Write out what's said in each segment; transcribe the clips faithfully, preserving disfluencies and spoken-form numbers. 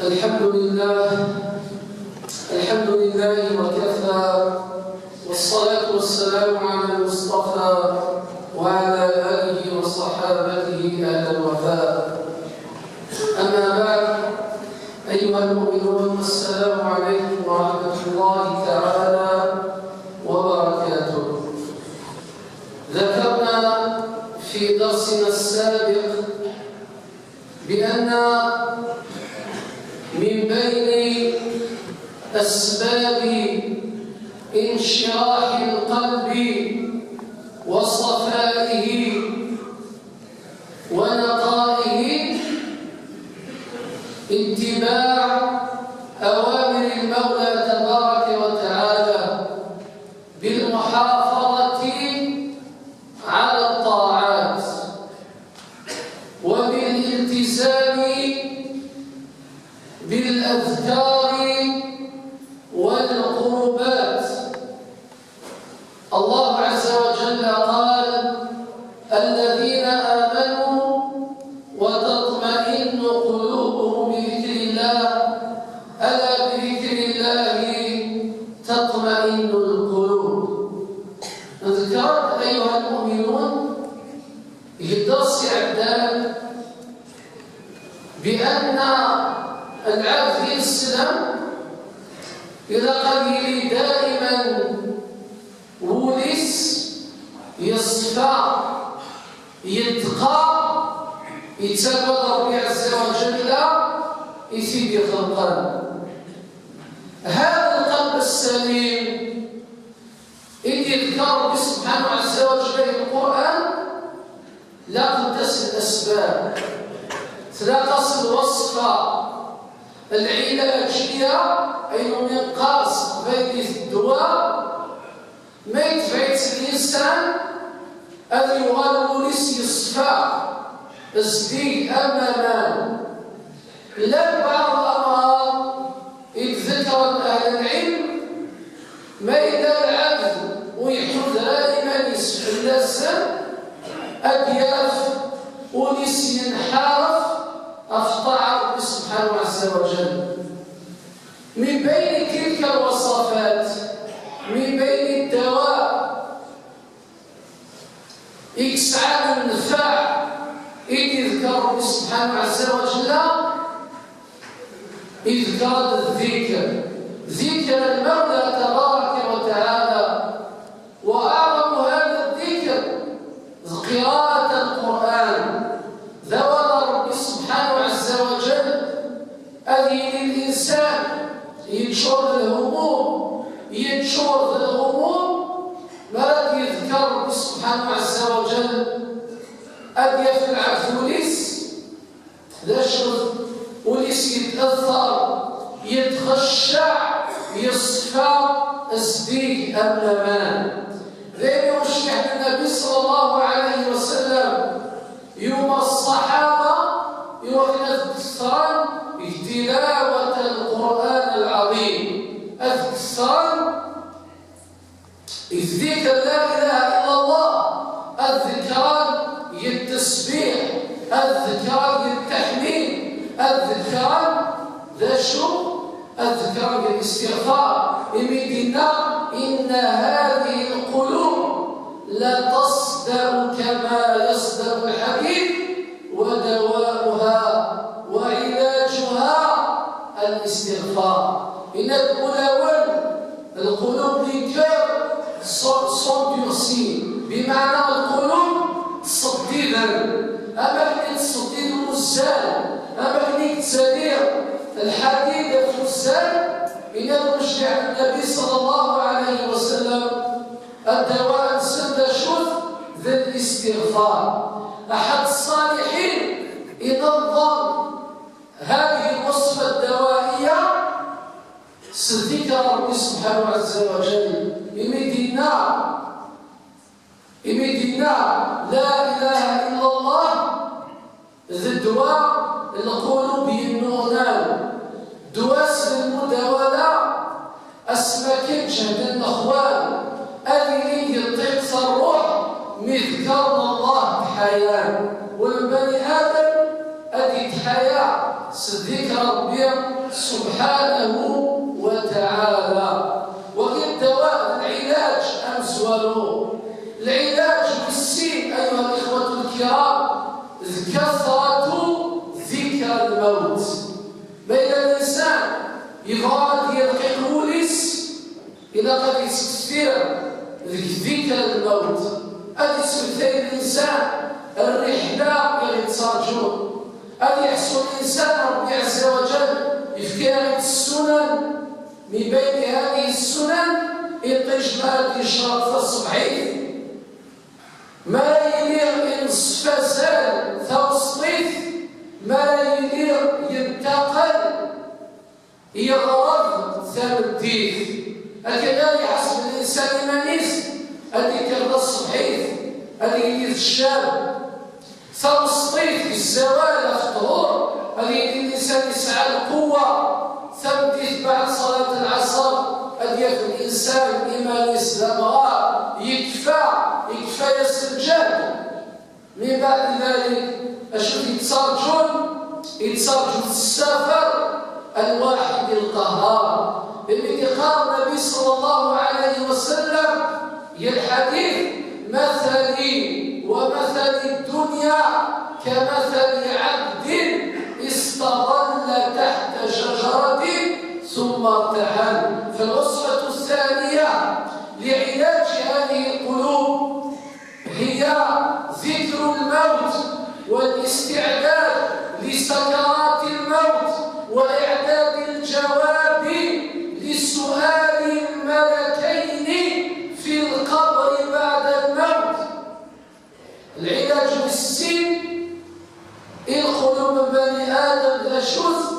الحمد لله. الحمد لله وكفى، والصلاة والسلام على المصطفى وعلى آله وصحابته أهل الوفاء. أما بعد، أيها المؤمنون، السلام عليكم ورحمة الله تعالى وبركاته. ذكرنا في درسنا السابق بأن من بين أسباب انشراح القلب وصفائه ونقائه اتباع أوامر المولى تبارك وتعالى بالمحافظة على الطاعات وبالالتزام بالأذكار والقربات. الله عز وجل قال: "الذين آمنوا وتطمئن قلوبهم بذكر الله، ألا بذكر الله تطمئن القلوب". ذكرت أيها المؤمنون، يدرس عندنا بأن العبد يسلم إلى قلبه دائما، وليس يصفى، يتقى، يتقى ربي عز وجل، يسيدي خلقا. هذا القلب السليم اللي يذكر ربي سبحانه عز وجل في القرآن، لا تنتسي الأسباب، تلاقص الوصفة العلاجية، أي من قاص بين الدواء ما يتبعث الإنسان أن يغال وليس يصفى، ازدي أماما. لا بعض الأمراض يتذكر أهل العلم ما إذا العبد ويحوذ دائما يسحل السر أدياف ونسي ينحرف أفطع ربي سبحانه عز وجل. من بين تلك الوصفات، من بين الدواء يسعى النفع إذ يذكر ربي سبحانه عز وجل، إذ كان الذكر، ذكر المولى تبارك وتعالى. وأعظم هذا الذكر قراءة القرآن. ذوال ربي سبحانه عز وجل أذن الإنسان يتشور الهموم، يتشور الهموم، مرات يذكر ربي سبحانه عز وجل، أديا في العبد وليس ذا الشرط، وليس يتأثر، يتخشع، يصفى، ازديك أمامان. ذي يوشع النبي صلى الله عليه وسلم يوم الصحابة يوحنا الكسران تلاوة القرآن العظيم. الكسران الذكر لا إله إلا الله، الذكران يا التسبيح، الذكران يا التحميد، الذكران ذا شو؟ الذكران يا الاستغفار. إمدنا: "إن هذه القلوب لتصدأ كما يصدأ الحديد، ودواؤها وعلاجها الاستغفار". إن الأولى القلوب، les cœurs sont, sont durcis، بمعنى القلوب تصديدا، أما كني تصديد الوزان، أما كني تسالي الحديد في الوزان، إلى المشرع النبي صلى الله عليه وسلم الدواء سند شوف ذا الاستغفار. أحد الصالحين ينظم هذه الوصفة الدوائية، سذكر ربي سبحانه عز وجل. إمدنا، إمدنا لا إله إلا الله، ذ الدواء القلوب ينوغنان، دواس المداولة، أسمكن جهد الأخوان، أذي يطيق الروح، مذكرنا الله بحيان، والبني آدم أذي تحيا. s ddikr n Ṛebbi subḥanahu wa taɛala. Wagi d ddawa, d lɛilaǧ amezwaru. Lɛilaǧ wis sin, ayuha lixwatu lkiram, d kathratu dikr lmawt. Ma yella linsan yebɣa ad d-yerqiq wul-is, ilaq ad yettkettir deg dikr lmawt, ad yettmektay linsan rriḥla i ɣ-yettraǧun, ad yeḥṣu linsan Ṛebbi ɛezza wa ǧal yefka-yaɣ-d ssunan, min bayni hadihi ssunan, iṭij ma ara d-yecreq taṣebḥit, ma ara yili ineṣṣef azal taweṣṭit, ma ara yili yentaqal yeɣreb tameddit. Akken ara yeḥseb linsan iman-is, ad d-yekker taṣebḥit, ad yili d ccab. Taweṣṭit, yessawal ɣef ṭṭhur, ad yili linsan yesɛa lquwwa. Tameddit, baɛd ṣalat lɛaṣer, ad yaf linsan iman-is d amɣar, yekfa, yekfa-yas lǧehd. Min baɛd dalik, acu i d-yettraǧun? Yettraǧu s ssafar n Lwaḥid Lqahhar. Imi d-iqqar Nnabi ṣalla Llahu ɛalayhi wa sallam, di lḥadit: مثلي ومثل الدنيا كمثل عبد استظل تحت شجرة ثم ارتحل. فالوصفة الثانية لعلاج هذه القلوب هي ذكر الموت والاستعداد لسكرات الموت وإعداد الجواب لسؤال الملكين في القبر بعد الموت. العلاج بالسين القلوب بني آدم ذا شوث.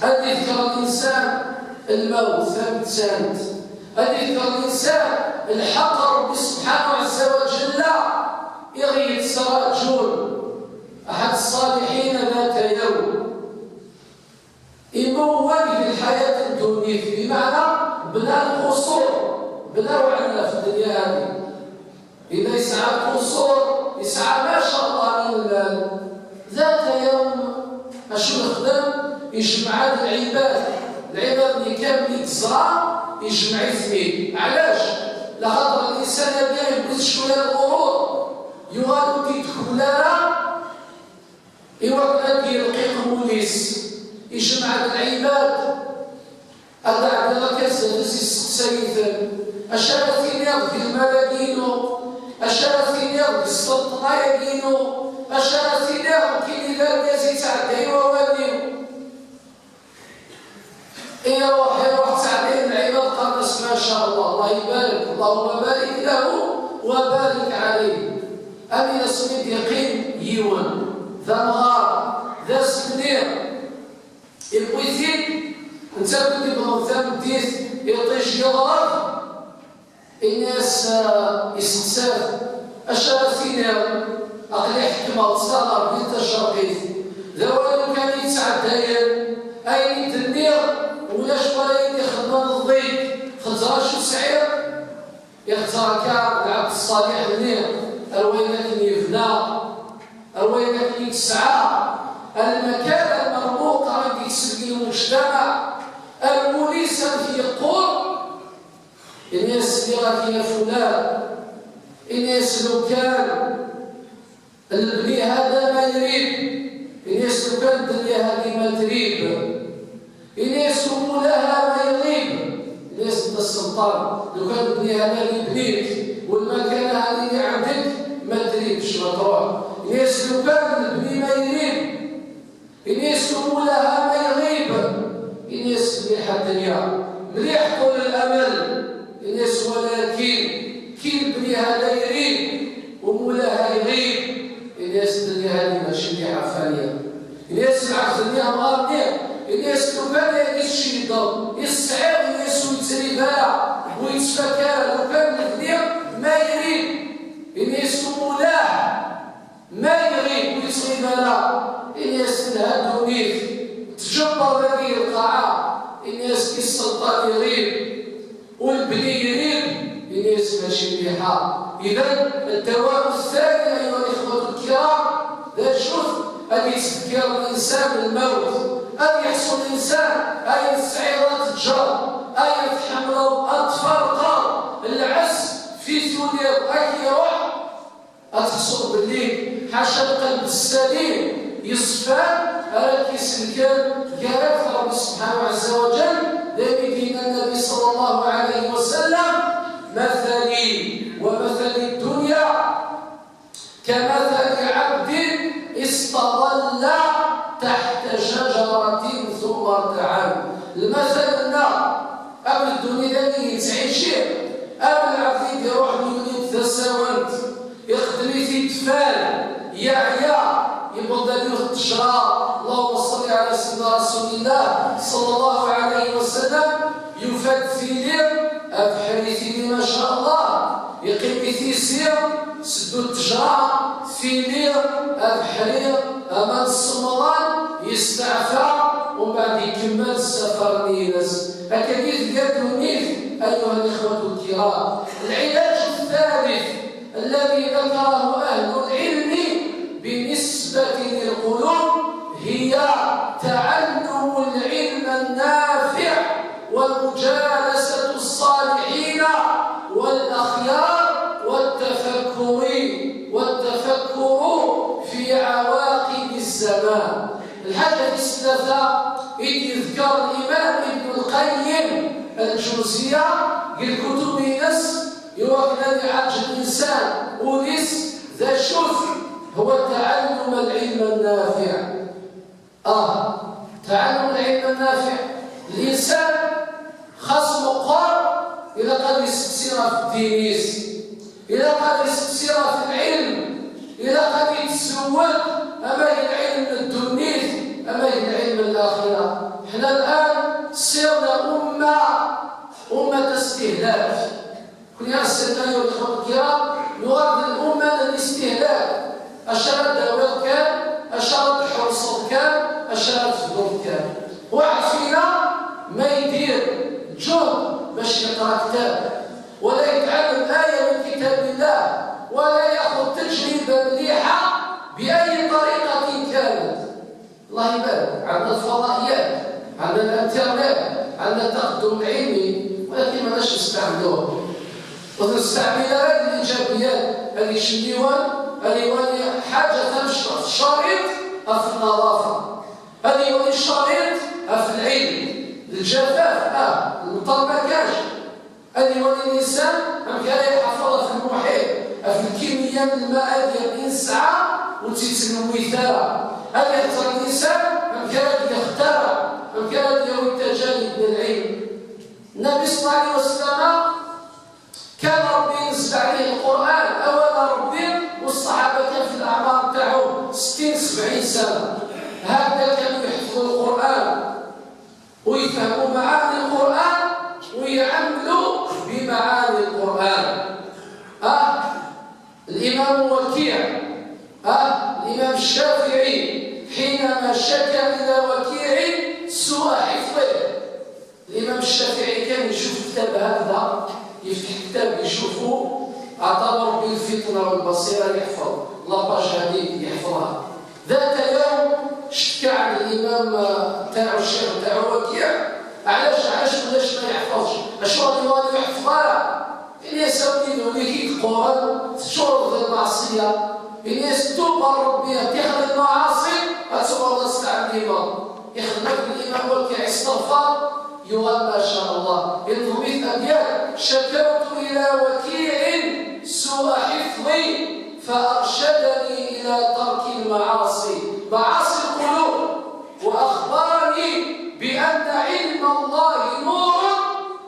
Ad yefker linsan lmawt tamettant, ad yefker linsan lḥeqq n Ṛebbi subḥanahu ɛezza wa ǧalla i ɣ-yettraǧun. Aḥad ṣṣaliḥin ذات يوم, imwel di lḥayat n ddunit, bimeɛna bna lqusur, bna uɛellaf ddunya hadi. Yella yesɛa lqusur, yesɛa ma ca Allah min lmal. ذات يوم, acu yexdem? Ijmeɛ-d lɛibad. Lɛibad-nni kamel i yeẓra, ijmeɛ-iten-id. Ɛlac? Laxaṭer linsan-agi yewwi-t cwiya lɣurur, yuɣal ur t-id-kemmel ara, i wakken ad d-yelqiq wul-is. Ijmeɛ-d lɛibad. Ad ɛeddiɣ akka zdat-s, yesteqsa-yi-ten: acu ara tiniḍ deg lmal-agi-inu? Acu ara tiniḍ deg sselṭna-agi-inu? Acu ara tiniḍ nekkini d argaz yettɛedday wawal-iw? Iruḥ, iruḥ, ttɛeddayen lɛibad, qqaren-as: ما شاء الله, Allah ibarek, اللهم بارك له وبارك عليه. Am asmi d-yeqqim yiwen, d amɣar, d asebniɣ. Yewwi-t-id, netta win d-yewwḍen tameddit, iṭij yeɣreb, ini-as, ah, isteqsa-t: acu ara tiniḍ? Aql-i ḥekmeɣ-d s taɣerbit tacerqit. D awal kan i yettɛeddayen, ayen i d-nniɣ, ulac wara i d-ixedmen ḍḍik, xeẓẓer acu sɛiɣ. Ixẓer akka lɛebd ṣṣaliḥ-nni, ar wayen akken yebna, ar wayen akken yesɛa, ar lmakana lmermuqa i d-yetteg lmujtamaɛ, ar wul-is amek yeqqur. Ini-as: sliɣ-ak ya fulan, ini-as, lukan lebni hada ma irib, ini-as, lukan ddenya hadi ma trib, ini-as, umulaha ma iɣib, ini-as, netta sselṭan, lukan lebni hada li bnit, walmakana hadi li ɛendek ma tribx, ma truḥ, ini-as, lukan lebni ma irib, ini-as, umulaha ma iɣib, ini-as, mliḥ a ddenya, mliḥ, ṭul lamal, ini-as, walakin, ki lebni hada irib, umulaha iɣib, ini-as, ddenya hadi mačči mliḥa, faniya. Ini-as, lɛebd-nni amɣar-nni, ini-as, lukan ay yesceyḍen, i tesɛiḍ, ini-as, ur yettrib ara, ur yettfak ara, lukan lebni ma irib, ini-as, umulah ma iɣib, ur yettɣib ara, ini-as, telha ddunit, tǧebber dagi lqaɛa, ini-as, ki sselṭan iɣib, u lebni irib, ini-as, mačči mliḥa. Idan, الدواء الثاني أيها الإخوة الكرام, d acu-t? Ad yettdekkir linsan lmawt, ad yeḥṣu linsan ayen tesɛiḍ ad teǧǧeḍ, ayen tḥemmleḍ ad tferqeḍ, lɛezz fi tuliḍ ad k-iruḥ, ad teḥṣuḍ belli ḥaca lqelb ssalim yeṣfan ara k-iselken gar-ak d Ṛebbi subḥanahu ɛezza wa jall. D ayen i d-yenna Nnabi ṣalla Llahu ɛalayhi wa sallam: مثلي ومثل الدنيا كمثل عبد استظل تحت شجرة ثم ارتعد. Lmatal-nneɣ akked ddunit-agi yettɛici am lɛebd i d-iruḥen yuli-d tasawent, ixeddem-it-id fal, yeɛya, yewweḍ-d ar yiwet n ttejra, Allahumma ṣalli ɛala Sidna Rasulillah ṣalla Llahu ɛalayhi wa sallam, yufa-d tili, abeḥri tili ma ca Allah, iqqim i tisi, seddu ttejra, tili, abeḥri, aman semmḍen, yesteɛfa, umbeɛd ikemmel ssafar-nni-ines. Akka i tga ddunit, أيها الإخوة الكرام. العلاج الثالث الذي ذكره أهل العلم بالنسبة للقلوب هي تعلم العلم النافع ومجالسة الصالحين والأخيار والتفكر، والتفكر في عواقب الزمان. الحاجة الثالثة اللي يذكر الإمام ابن القيم الجوزية في الكتب نص يوكل يعالج الإنسان وليس ذا شوف هو تعلم العلم النافع. آه، تعلم العلم النافع. الإنسان خاص مقر إلى قد يستفسر في الدينيس، إلى قد يستفسر في العلم، إلى قد يتزود، أما هي العلم الدنيس، أما هي العلم الآخرة. حنا الآن صرنا أمة، أمة استهلاك. كنا السنة يوم الخطب كرا نورد الأمة للاستهلاك. أشار الدوير كان، أشار الحرص كان، أشار الفضول كان. واحد فينا ما يدير جهد باش يقرا كتاب، ولا يتعلم آية من كتاب الله، ولا ياخذ تجربة مليحة بأي طريقة كانت. الله يبارك، عندنا الفضائيات، عندنا الانترنت، عندنا التقدم العلمي، ولكن ما ناش نستعملوه. ونستعمل غير الإيجابيات، هذه شنيوان، هذه ولي حاجة تمشي في الشريط في النظافة، هذه ولي الشريط في العلم، الجفاف، آه، المطر ما كانش. Ad iwali l'insan amek ara iḥafeḍ ɣef lmuḥiṭ, ɣef lkimya n lmaɛad i nesɛa ur tt-ittnewwit ara. Ad ihder l'insan amek ara d-yextar, amek ara d-yawi tajanib n lɛilm. Nnabi ṣella Llahu ɛalayhi wa sallam كان Ṛebbi ينزل عليه القرآن, awal n Ṛebbi, والصحابة كان في الأعمار تاعهم ستين سبعين سنة. هكذا كانوا يحفظوا القرآن. ويفهموا معاني القرآن ويعملوا بمعاني القرآن. آه، الإمام وكيع، آه، الإمام الشافعي حينما شكا إلى وكيع سوء حفظه. الإمام الشافعي كان يشوف كتاب هكذا، يفتح كتاب يشوفه، اعتبر بالفطنة والبصيرة يحفظ، la page هذه يحفظها. ذات يوم اشتكى عند الإمام، آه، تاعو، الشيخ تاعو وكيع. علاش؟ علاش؟ علاش ما يحفظش؟ الشغل اللي يحفظ راه. إلياس أولي ذولي كي تقول تشرب المعصية. إلياس توب ربي تخلي المعاصي، أتسوى الله تستعمل الإمام. يخدمك الإمام وكيع يستغفر، يوال ما شاء الله. يطلبي أبيات: شكوت إلى وكيع سوء حفظي فأرشدني إلى ترك المعاصي، معاصي القلوب، وأخبرني بأن علم الله نور،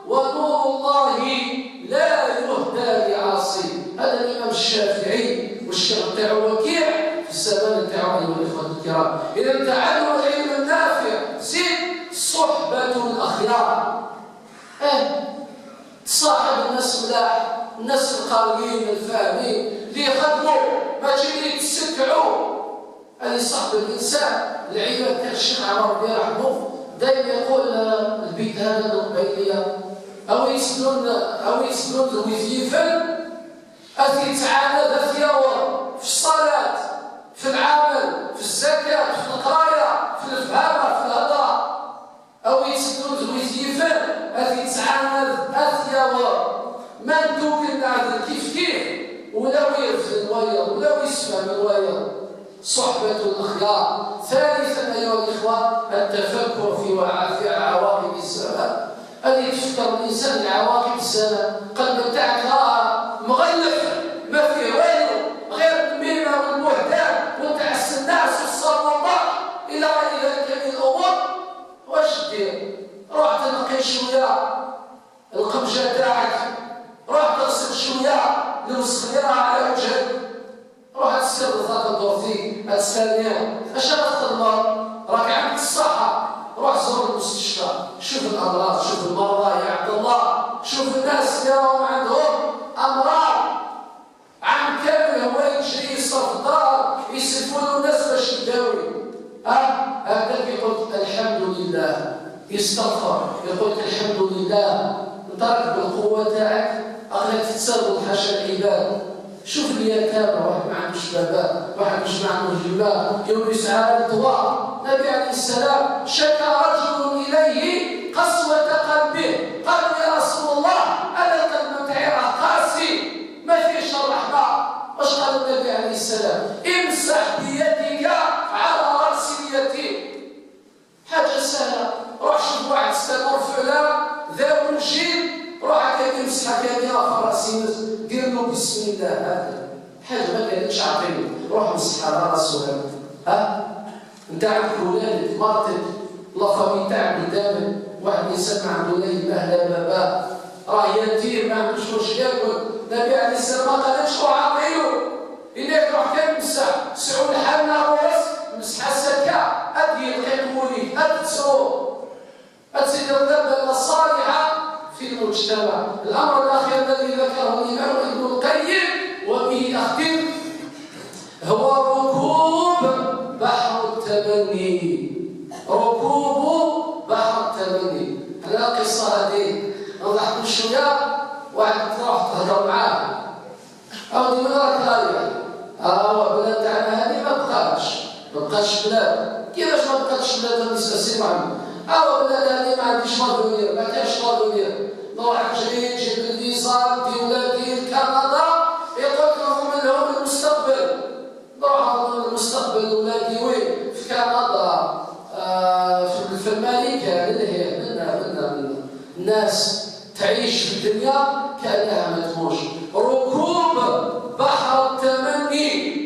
ونور الله لا يهدى لعاصي. هذا الإمام الشافعي والشيخ تاعو وكيع في الزمان تاعو، أيها الإخوة الكرام. إذا تعلم العلم النافع، زيد صحبة الأخيار. إيه، تصاحب الناس ملاح، الناس القاريين الفاهمين اللي يخدموا، ماشي اللي يتسكعوا. اللي صاحب الإنسان. العيال تاع الشيخ عمر ربي يرحمه دايما يقول، آه، البيت هذا القبيلية: أو يتسدون، أو يتسدون الوثيفة، أثي تعالى ذات يوم في الصلاة، في العمل، في الزكاة، ولا يسمع من ولا. صحبة الأخيار. ثالثا أيها الإخوة، التفكر في وع-، في عواقب الزمان. أن يتفكر الإنسان العواقب الزمان. قلب تاعك راه مغلف، ما فيه والو، غير النميمة والبهتان وتعس الناس والصالونات إلى غير ذلك من الأمور. واش دير؟ روح تنقي شوية القمجة تاعك، روح تغسل شوية الوسخ اللي راه على وجهك. روح تسير للخطر دورتي، تستنى. اش راك تخدم؟ راك عندك الصحة. روح زور المستشفى، شوف الأمراض، شوف المرضى يا عبد الله، شوف الناس اللي راهم عندهم أمراض. عام كامل هو يجري يصرف الدار، يسلفوا له الناس باش يداوي. اه، هكذا يقول: "الحمد لله". يستغفر، يقول: "الحمد لله". انت راك بالقوة تاعك، راك تتصرف حاشا العباد. شوف اليتامى، واحد ما عندوش بابا، واحد مش ما عندوش يما، يوم يسعى للدواء. النبي عليه السلام شكى رجل إليه قسوة قلبه، قالوا: "يا رسول الله، أنا القلب تاعي راه قاسي، ما فيهش الرحمة". واش قال النبي عليه السلام؟ "امسح بيدك على رأس اليتيم". حاجة سهلة. روح شوف واحد ستانور فعلا ذا وجين، روح هكا يمسح هكا في راسي، دير له بسم الله هكا. حاجة ما كانتش عقيمة. روح مسح على راسه هكا. ها؟ انت عندك ولادك، مرتك، لا فامي تاعك قدامك، واحد الانسان ما عنده لا يماه لا باباه، راه يتيم، ما عندوش واش ياكل. النبي عليه السلام ما قالكش روح عطيله، الا يروح كان مسح سعول الحال نهار وراس، مسح السكه، ادي القيم موليك، ادي تصور، ادي سيدي الغلبه الصالحه في المجتمع. الامر الاخير الذي ذكره الامام ابن القيم وبه اختم، هو ركوب بحر التمني. ركوب بحر التمني. على القصة هذه نضحك شوية. واحد تروح تهضر معاه: "أودي، وين راك رايح؟" "آه، هو بلاد تاعنا هذه ما بقاتش، ما بقاتش بلاد". "كيفاش ما بقاتش بلاد؟" هذه سي محمد. "آه، هو بلاد هذه ما عنديش ماردونير، ما كانش ماردونير". نروح نجري نجيب الفيزا، ندي ولادي لكندا، يقول لهم لهم المستقبل. نروح نضمن المستقبل لولادي وين؟ في كندا، آه، في، في أمريكا، للهيه، منا، منا، منا. الناس تعيش في الدنيا كأنها ما تموتش. ركوب بحر التمني.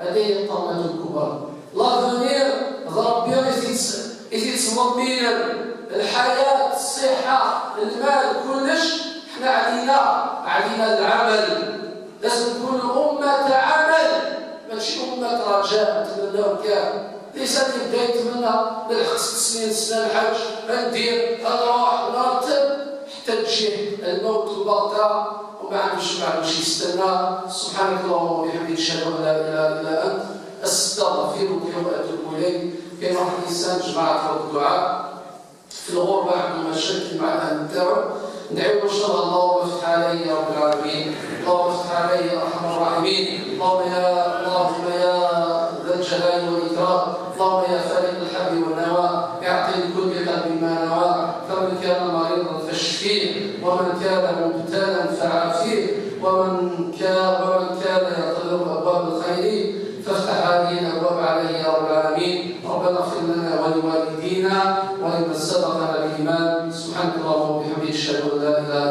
هذه هي الطامة الكبرى. لافونير ربي يزيد، يزيد صبر مينا. الحياة، الصحة، المال، كلش. حنا علينا، علينا العمل. لازم نكونوا أمة عمل، ماشي أمة رجاء نتمناو كاع. الإنسان يبدا يتمنى: "نلحق ست سنين، سنة الحج، ندير، نروح، نرتب"، حتى تجيه الموت بغتة وما عندوش، ما عندوش يستنى. سبحانك اللهم وبحمدك، أشهد أن لا إله إلا أنت، أستغفرك وأتوب إليك. كاين واحد الإنسان جماعة الدعاء في الغربة عنده مشاكل مع الأهل تاعو، ندعيو إن شاء الله: "اللهم افتح عليه يا رب العالمين، اللهم افتح عليه يا أرحم الراحمين، اللهم يا، اللهم يا ذا الجلال والإكرام، اللهم يا فالق الحب والنوى، اعط لكل قلب ما نوى، فمن كان مريضا فاشفيه، ومن كان مبتلى فعافيه، ومن كان، ومن كان يطلب أبواب الخير فافتح هذه الأبواب عليه يا رب العالمين". ربنا اغفر لنا ولوالدينا ولمن سبقنا بالإيمان. سبحانك اللهم وبحمدك، أشهد أن لا إله